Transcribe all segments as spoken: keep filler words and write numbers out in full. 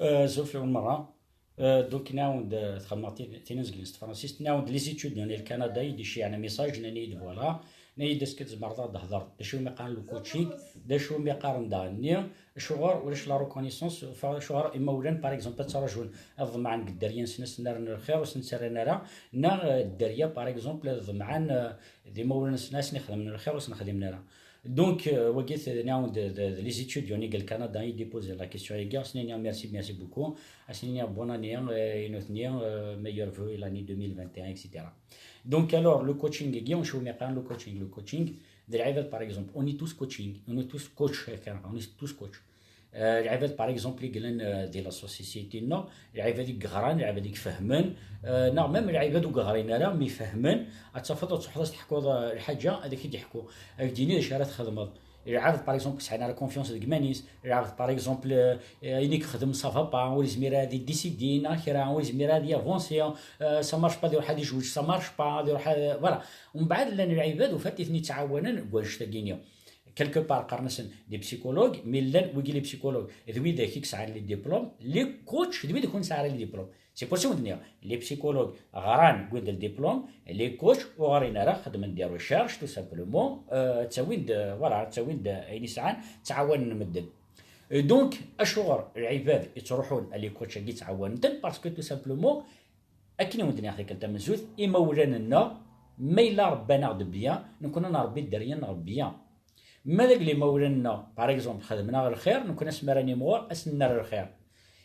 Azul fell-awen merra. Euh, donc, nɛawed, euh, txedmeɣ tin, tin uzgen s tefransist, nɛawed les étudiants n Kanada i d-iceyɛen message, nnan-iyi-d, voilà, nnan-iyi-d, est-ce que tzemreḍ ad d-thedreḍ d acu umi qqaren le coaching, d acu umi qqaren daɣen-nni, acuɣer ulac la reconnaissance, fa-, acuɣer imawlan, par exemple, ad ttraǧun ad ḍemɛen deg dderya-nsen ad sen-rren lxir, ur sen-ttarran ara, neɣ, euh, dderya, par exemple, ad ḍemɛen, euh, d imawlan-nsen ad sen-ixedmen lxir, ur sen-xdimen ara. Donc, euh, wagi, t-, nɛawed d, d, d les étudiants n Kanada i d-iposer la question-agi, ad sen-iniɣ merci, merci beaucoup, ad sen-iniɣ bonne année, euh, i nutni, euh, meilleurs vœux i l'année deux mille vingt et un, et cetera. Donc, alors, le coaching-agi, acu umi qqaren le coaching, le coaching, d lɛibad, par exemple, on est tous coaching, on est tous coach, euh, on est tous coach. Euh, lɛibad, par exemple, i yellan, euh, di la société-nneɣ, lɛibad i yeɣran, lɛibad i ifehmen, euh, neɣ même lɛibad ur yeɣrin ara, mi fehmen, ad tafeḍ ad tṛuḥeḍ ad s-teḥkuḍ, euh, lḥaǧa, ad ak-id-yeḥku, ad ak-d-yini d acu ara txedmeḍ. Lɛebd, par exemple, ur yesɛi ara confiance deg iman-is, lɛebd, par exemple, euh, ayen i yexdem ça va pas, ur yezmir ara ad yedisidi, neɣ kra, ur yezmir ara ad yavansi, euh, ça marche pas, ad iṛuḥ ad yezweǧ, ça marche pas, ad iṛuḥ ad, voilà. Mbeɛd llan lɛibad, ufan-iten yettɛawanen deg wannect-agi-nni. Quelque part, qqaren-asen des psychologues, mais llan wigi les psychologues, d widak i yesɛan les diplômes, les coachs, d widak ur nesɛi ara les diplômes. C'est pour ça i wen-d-nniɣ, les psychologues ɣran, wwin-d le diplôme, les coachs ur ɣrin ara, xeddmen des recherches, tout simplement, euh, ttawin-d, euh, voilà, ttawin-d, euh, ayen i sɛan, ttɛawanen medden. Et donc, acuɣer lɛibad i ttruḥun à les coachs-agi ttɛawanen-ten? Parce que, tout simplement, akken i wen-d-nniɣ tikkelt tamenzut, imawlan-nneɣ, ma yella rebban-aɣ-d bien, nekkni ad nṛebbi dderya-nneɣ bien. Ma d agla imawlan-nneɣ, par exemple, xedmen-aɣ lxir, nekkni asmi ara nimɣur, ad sen-nerr lxir.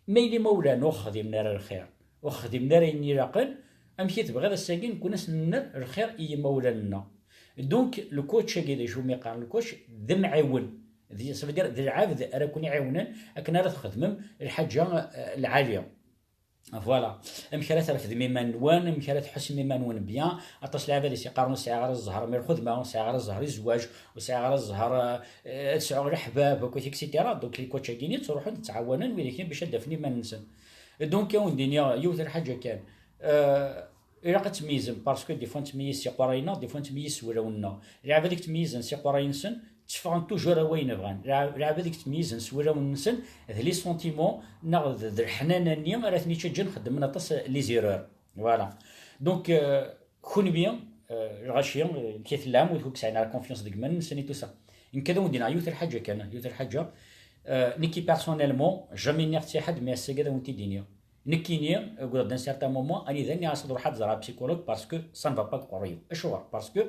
Ma yella imawlan ur xdimen ara lxir, ur xdimen ara ayen ilaqen, amek i tebɣiḍ ass-agi nekkni ad sen-nerr lxir i yimawlan-nneɣ? Donc, le coach-agi d acu umi qqaren le coach? D amɛiwen. D, ça veut dire, d lɛebd ara ken-iɛiwnen akken ara txedmem lḥaǧa, eh, lɛali. Voilà. Amek ara trefdem iman-nwen, amek ara tḥussem iman-nwen bien. Aṭas n lɛibad i s-yeqqaren ur sɛiɣ ara zzher i lxedma, ur sɛiɣ ara zzher i zzwaǧ, ur sɛiɣ ara zzher, eh, ad sɛuɣ leḥbab, akkit, et cetera. Donc, les coachs-agi-nni ttruḥun, ttɛawanen widak-nni bac ad d-afen iman-nsen. Donc, ad wen-d-iniɣ yiwet n lḥaǧa kan. Eh, ilaq ad tmeyyzem, parce que des fois nettmeyyiz s iqerray-nneɣ, des fois nettmeyyiz s wulawen-nneɣ. Lɛibad i yettmeyyizen s iqerray-nsen, tteffɣen toujours ar wayen bɣan. Lɛa-, lɛibad i yettmeyyizen s wulawen-nsen, d les sentiments, neɣ d, d leḥnana-nni ara ten-ittaǧǧan xeddmen aṭas les erreurs. Voilà. Donc, euh, kunwi, euh, lɣaci, euh, nekk i tellam, wid ur sɛin ara confiance deg iman-nsen et tout ça. Nekk ad wen-d-iniɣ yiwet n lḥaǧa kan, yiwet n lḥaǧa, euh, nekki personnellement, jamais nniɣ-tt i ḥedd, mais ass-agi ad wen-t-id-iniɣ. Nekkini, wwiɣ-d un certain moment, anida nniɣ-as ad ruḥeɣ ad ẓreɣ psychologue parce que ça ne va pas deg uqerruy-iw. Acuɣer? Parce que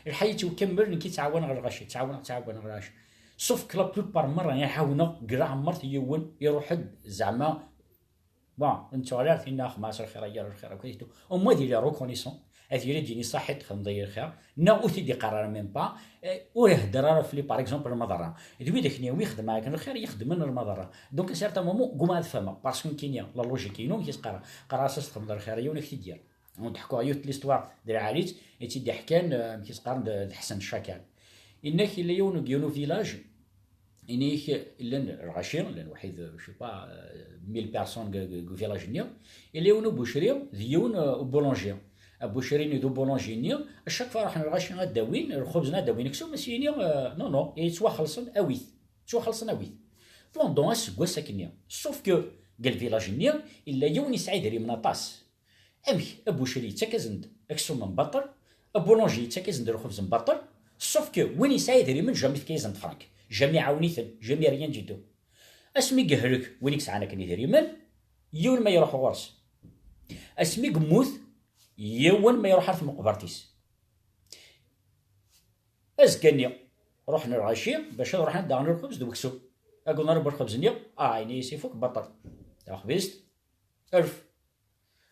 lḥayat-iw kamel nekki ttɛawaneɣ lɣaci, ttɛawaneɣ, ttɛawaneɣ lɣaci. Sauf que la plupart merra i ɛawneɣ, deg leɛmer yiwen iruḥ-d zeɛma, bon, ur nettuɣal ara tinna, xmas lxir, ay yir lxir, akk et tout. Au moins ad yili reconnaissant, ad yili ad d-yini saḥit txedmeḍ-iyi lxir, neɣ ur t-id-iqqar ara même pas, eh, ur ihedder ara fell-i, par exemple, lmaḍerra. D widak-nni umi xedmeɣ akken lxir, i xedmen lmaḍerra. Donc, à un certain moment, ggumaɣ ad fehmeɣ, parce que nekkini, la logique-inu, amek i s-qqareɣ? Qqareɣ-as ad s-txedmeḍ lxir, yiwen ad k-t-id-yerr. Ad wen-d-ḥkuɣ yiwet l'histoire d lɛali-tt, i tt-id-iḥkan, euh, amek i s-qqaren, d, d Ḥsen Cakal. Inna-k, yella yiwen deg yiwen uvillage, ini-k, llan lɣaci, llan waḥid, je sais pas, euh, mille personnes deg, deg, deg uvillage-nni. Yella yiwen ubucri d yiwen, euh, uboulanger. Abucri-nni d uboulanger-nni, à chaque fois ruḥen lɣaci ad d-awin lxubz, ad d-awin aksum, as-yini, euh, non, non, yettwaxelṣen, awit. Ttwaxelṣen, awit. Pendant aseggas akkenni. Sauf que, deg lvillage-nni, yella yiwen yesɛa idrimen aṭas. Amek? Abucri yettak-asen-d aksum n baṭel, abulunji yettak-asen-d lxubz n baṭel, sauf que win yesɛa idrimen, jamais yefka-asen-d frank, jamais iɛawen-iten, jamais rien du tout. Asmi yehlek win i yesɛan akken idrimen, yiwen ma iruḥ ɣur-s. Asmi yemmut, yiwen ma iruḥ ar tmeqbert-is. Azekka-nni, ruḥen lɣaci bac ad ruḥen ad d-aɣen lxubz d weksum. Aggun ara lxubz-nni, ah, ini-as ifuk, baṭel. Taxbizt, rf.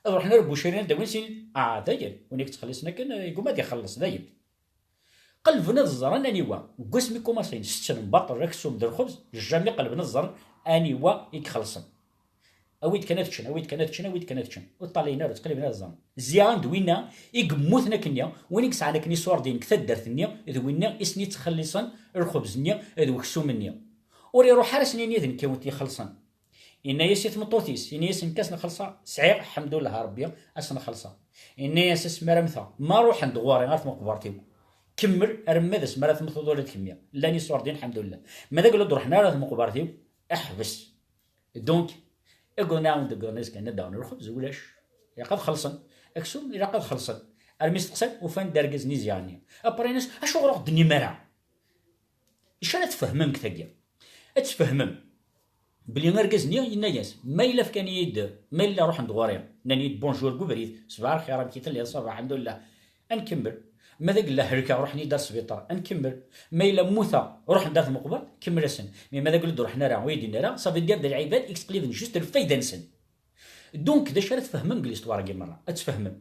Ad ruḥen ar Bucri ad d-awin sin, ah, dayen, win i yettxelliṣen akken, yegguma ad ixelleṣ, dayen. Qelben ad ẓren aniwa, deg wasmi kumaṣin setten baṭel, aksum d lxubz, jamais qelben ad ẓren aniwa i ixelṣen. Awi-d kan ad ččen, awi-d kan ad ččen, awi-d kan ad ččen. Ur ṭṭalayen ara, ttqelliben ad ẓren. Ziɣen d winna i yemmuten akkenni, win i yesɛan akken iṣurdiyen deg taddart-nni, d winna i sen-ittxelliṣen lxubz-nni d weksum-nni. Ur iruḥ ara ad sen-yini d nekk i wen-t-ixelṣen. Yenna-yas i tmeṭṭut-is, yenna-yas nekk ad sen-xelṣeɣ, sɛiɣ, lḥemdullah a Rebbi, ad sen-xelṣeɣ. Yenna-yas asmi ara mmteɣ, ma ruḥen-d ɣur-i ar tmeqbert-iw, kemmel arma d asmi ara temmteḍ ula d kemmi. Llan iṣurdiyen, lḥemdullah. Ma d agla ur d-ruḥen ara ar tmeqbert-iw, ḥbes. Donc, Akken ad awen-d-ggren azekka ad d-aɣen lxebz, ulac. Ilaq ad xellṣen. Aksum, ilaq ad xellṣen. Armi steqsan, ufan-d argaz-nni ziɣ-nni. Après, nnan-as, acuɣer ur ɣ-d-tennim ara? Acu ara tfehmem deg tagi? Ad tfehmem belli argaz-nni yenna-yas, ma yella fkan-iyi-d, ma yella ruḥen-d ɣur-i, nnan-iyi-d bonjour deg ubrid, ṣbaḥ lxir, amek i telliḍ, ça va, alḥemdulillah. Ad nkemmel. Ma d agella helkeɣ, ruḥen-iyi-d ar sbiṭar, ad nkemmel. Ma yella mmuteɣ, ruḥen-d ar tmeqbert, kemmel-asen. Mais ma d agella ur d-ruḥen ara, ur yi-d-yenni ara, ça veut dire d lɛibad i yettqelliben juste lfayda-nsen. Donc, d acu ara tfehmem deg l'histoire-agi merra? Ad tfehmem.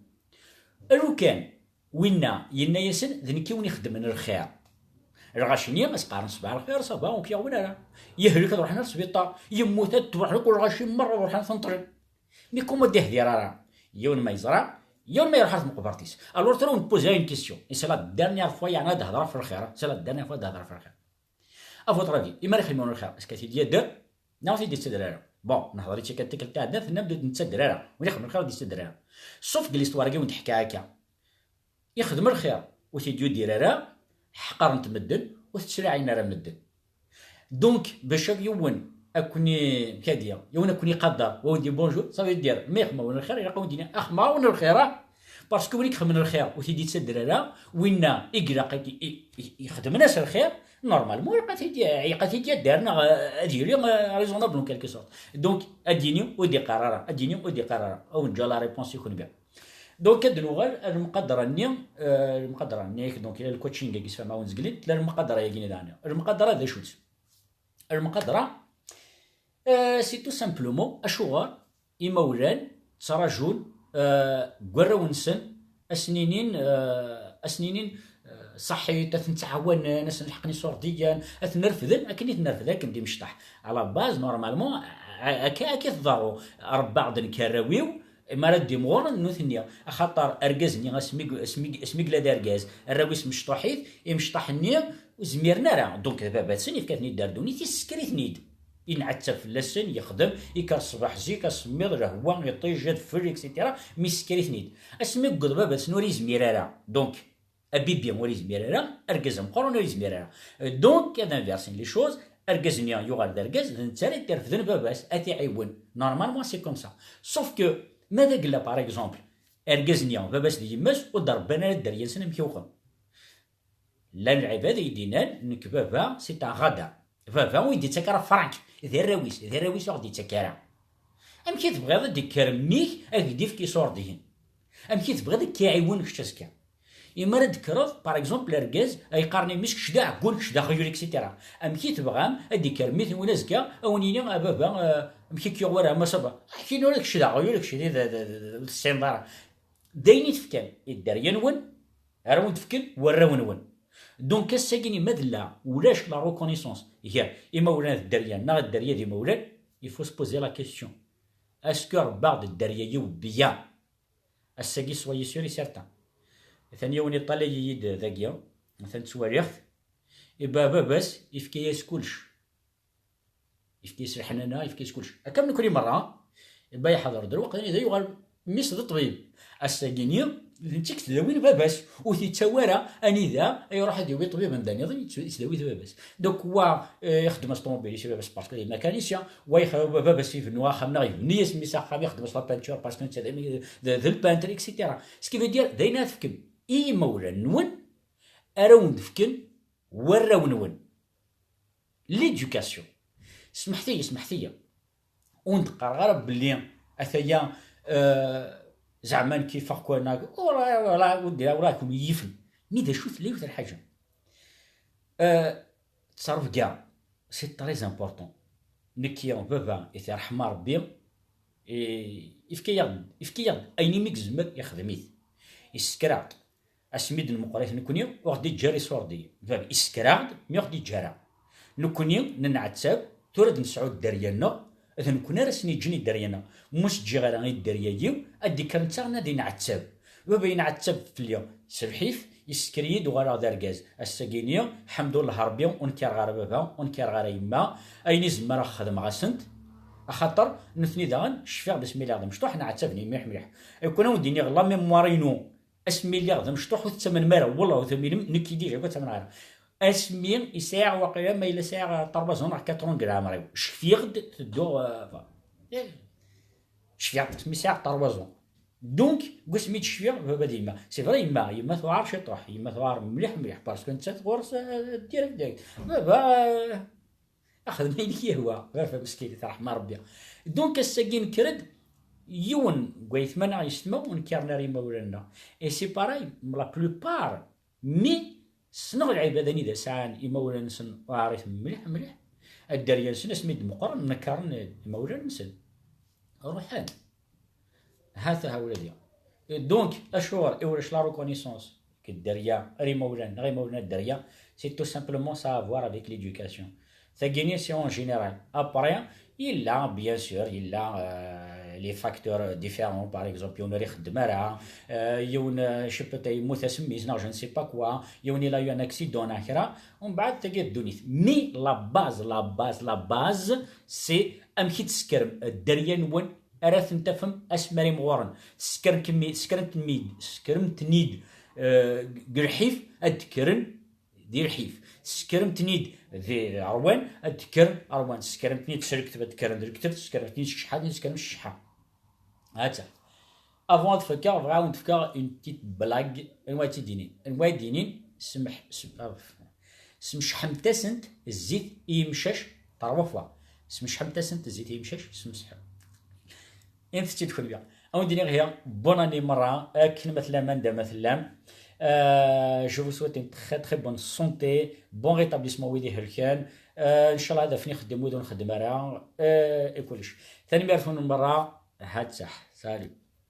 Alukan, winna, yenna-yasen, d nekk i wen-ixeddmen lxir. Lɣaci-nni, as qqaren ṣbaḥ lxir, ça va, ur k-yeɣwin ara. Yehlek ad ruḥen ar sbiṭar, yemmut ad ruḥen akk lɣaci merra, ad ruḥen ad ten-ṭṭlen. Mais comment ad d-ihdir ara? Yiwen ma yeẓra, yiwen ma iruḥ ar tmeqbert-is. Alors, tura wen-poser une question. Et c'est la dernière fois, yeɛni ad d-hedreɣ ɣef lxir. C'est la dernière fois ad d-hedreɣ ɣef lxir. À votre avis, imi ara ixdem lxir, est-ce que ad t-id-yadder? Neɣ ur t-id-yettader ara? Bon, nehḍer-itt akka tikkelt iɛeddan, tennam-d ur t-nettader ara. Win ixdem lxir ur t-id-yettader ara. Sauf deg l'histoire-agi wen-d-ḥkiɣ akka. Ixdem lxir, ur t-id-yuddir ara, ḥqaren-t medden, ur t-ttlaɛin ara medden. Donc, bac ad yiwen ad ken-, kadi, yiwen ad ken-iqader, wa wen-d-ini bonjour, ça veut dire, ma ixdem-awen lxir, ilaq ad wen-d-yini, axdem-awen lxir, ah, parce que win i ixedmen lxir, ur t-id-yettader ara, winna i ilaq ad i-, i-, i-, ixedmen-as lxir, normalement, ilaq ad t-id-, ilaq ad t-id-yadder, neɣ, euh, ad yili, euh, raisonnable en quelque sorte. Donc, ad d-yini, ur d-iqqar ara, ad d-yini, ur d-iqqar ara. Ad wen-ǧǧeɣ la réponse i kunwi. Donc, ad nuɣal ar lemqadra-nni, euh, lemqadra-nni, donc, ila le coaching-agi sfahmeɣ-awen zgelli, tella lemqadra-yagi daɣen. Lemqadra d acu-tt? Lemqadra, euh, c'est tout simplement acuɣer imawlan ttrajun, euh, deg warraw-nsen, ad sen-inin, euh, ad sen-inin, euh, ṣaḥḥit, ad ten-ttɛawanen, ad sen-lḥeqen iṣurdiyen, ad ten-refden, akken i ten-refden akken d imecṭaḥ. À la base, normalement, a-, a-, akka, akka i tḍerru. Rebbaɣ-d nekk arraw-iw, mi ara d-imɣuren nutni, axaṭer argaz-nni asmi, asmi, asmi yella d argaz, arraw-is mecṭuḥit, imecṭaḥ-nni ur zmiren ara. Donc, baba-tsen yefka-ten-id ar ddunit, yessker-iten-id. Inɛettab fell-asen, yexdem, yekker ṣṣbeḥ zik, asemmiḍ, lehwa, iṭij, adfel, et cetera. Mi yessker-iten-id. Asmi yewweḍ baba-tsen ur yezmir ara. Donc, abibi ur yezmir ara, argaz ameqqran ur yezmir ara. Donc, ad inverser les choses, argaz-nni yuɣal d argaz, d netta ara d-irefden baba-s, ad t-iɛiwen. Normalement, c'est comme ça. Sauf que, ma d agella, par exemple, argaz-nni, baba-s d yemma-s, ur d-rebban ara dderya-nsen amek yuɣen. Llan lɛibad i yi-d-yennan, nekk baba, c'est un radin. Baba ur yi-d-yettak ara frank, d arraw-is, d arraw-is ur ɣ-d-yettak ara. Amek i tebɣiḍ ad d-ikker mmi-k ad k-d-ifk iṣurdiyen? Amek i tebɣiḍ ad k-iɛiwen kečč azekka? Imi ara d-tekkreḍ, par exemple, argaz ay qqaren i mmi-s kečč d aɛeggun, kečč d aɣyul, et cetera. Amek i tebɣam ad d-ikker mmi-twen azekka, a wen-yini, a baba, euh, amek i k-yuɣ wara, ma ça va? Ḥkin ula kečč d aɣyul, kečč d, d, d, d, ur tessineḍ ara. D ayen i tefkam i dderya-nwen, ara wen-d-fken warraw-nwen. Donc, ass-agi-nni, ma d la ulac la reconnaissance gar imawlan d dderya neɣ dderya d imawlan, il faut se poser la question. Est-ce que rebbaɣ-d dderya-iw bien? Ass-agi, soyez sûr et certain. Atan yiwen iṭalay-iyi-d dagi, atan ttwaliɣ-t. Iba baba-s, ifka-yas kullec. Ifka-yas leḥnana, ifka-yas kullec. Akka am nekni merra, iba yeḥḍer-d lweqt anida yuɣal mmi-s d ṭṭbib. Ass-agi-nni, d netta i yettdawin baba-s. Ur t-yettawi ara anida ay iruḥ ad yawi ṭṭbib anda nniḍen, yettdawi-t baba-s. Donc, wa, eh, ixeddem-as ṭumubil-is i baba-s parce que d mécanicien, wa yex-, baba-s ibennu axxam neɣ ibni-yas mmi-s axxam, ixeddem-as la peinture parce que netta d, d, d le peintre, et cetera. Ce qui veut dire, d ayen ara tefkem i yimawlan-nwen, ara wen-d-fken warraw-nwen. L'éducation. Smeḥt-iyi, smeḥt-iyi. Ur d-qqareɣ ara belli ataya, euh, zeɛma nekk ifeɣ kwan, ur, ur, ur, ur, ur, ur ken-yifen. Mi d acu tella yiwet lḥaǧa. Euh, ttrebga, c'est très important. Nekki, baba, i t-iṛḥem Ṛebbi, i, ifka-yaɣ-d, ifka-yaɣ-d ayen imi yezmer, ixdem-it. Isekker-aɣ-d. Asmi d-nmeqqer-it nekni, ur ɣ-d-iǧǧa ara iṣurdiyen. Baba, isekker-aɣ-d, mi ur ɣ-d-iǧǧa ara. Nekni, nenɛettab, tura d-nesɛu dderya-nneɣ, d nekni ara sen-iǧǧen i dderya-nneɣ. Mu s-ǧǧiɣ ara i dderya-iw, ad d-ikkren ttaɣen ad inɛettab. Baba yenɛettab fell-i s lḥif, yessekker-iyi-d, uɣaleɣ d argaz. Ass-agi-nni, ḥemdullah Ṛebbi, ur nkireɣ ara baba, ur nkireɣ ara yemma. Ayen i zemreɣ xedmeɣ-asent, axaṭer nutni daɣen cfiɣ-d asmi lliɣ d amecṭuḥ, nɛettaben-iyi mliḥ mliḥ. Akken ad wen-d-iniɣ la mémoire-inu, asmi lliɣ d amecṭuḥ, ur tettamnem ara, wallah ur taminem, nekk i déjà ur ttamneɣ ara. Asmi i sɛiɣ waqila ma yella sɛiɣ trois ans neɣ quatre ans deg leɛmer-iw, cfiɣ-d tedduɣ, euh, fa-, eh, Cfiɣ mi sɛiɣ trois ans. Donc, deg wasmi d-cfiɣ baba d yemma. C'est vrai, yemma, yemma tuɛer ciṭuḥ, yemma tuɛer mliḥ mliḥ, parce que nettat ɣur-s, euh, direct, direct. Baba, euh, axdem ayen i k-yehwa, baba meskin, terḥem Rebbi. Donc, ass-agi nekker-d, yiwen n wayetma neɣ yessetma ur nekkaren ara imawlan-nneɣ. Et c'est pareil, la plupart, mi ssneɣ lɛibad anida sɛan imawlan-nsen uɛrif mliḥ mliḥ, dderya-nsen asmi d-meqqren, nekkaren imawlan-nsen. Ruḥen. Hata ha ula d ya. Donc, acuɣer i ulac la reconnaissance deg dderya, ar imawlan, neɣ imawlan ar dderya, c'est tout simplement ça à voir avec l'éducation. Tagini, c'est en général. Après, yella, bien sûr, yella, euh, les facteurs différents. Par exemple, yiwen ur ixeddem ara, euh, yiwen, euh, je sais pas, yemmut asemmiz, neɣ je ne sais pas quoi, yiwen il a eu un accident, neɣ kra. Umbeɛd, tagi d ddunit. Mais la base, la base, la base, c'est amek i d-teskrem dderya-nwen ara ten-tafem asmi ara imɣuren. Teskrem-kem-, teskrem-ten-id, teskrem-ten-id, euh, deg lḥif, ad d-kkren di lḥif. Teskrem-ten-id di ṛwan, ad d-kkren ṛwan. Teskrem-ten-id s lekdeb, ad d-kkren d lekdeb. Teskrem-ten-id s ccḥa, ad d-kkren s ccḥa. Hatta. Avant ad fkeɣ, bɣiɣ ad wen-d-fkeɣ une petite blague. Anwa i tt-id-inin? Anwa i d-inin? Semmeḥ-, sem-, ah, pff. Smecḥemt-asent zzit i yimcac trois fois. Smecḥemt-asent zzit i yimcac, smecḥem. Init-tt-id kunwi. Ad wen-d-iniɣ ihi, bonne année merra, akken ma tellam, anda ma tellam. Euh, je vous souhaite une très, très bonne santé, bon rétablissement wid ihelken. Euh, ncallah ad afen ixeddem wid ur nxeddem ara, euh, i kullec. Tanemmirt-nwen merra, ha-tt-aḥ. Salut.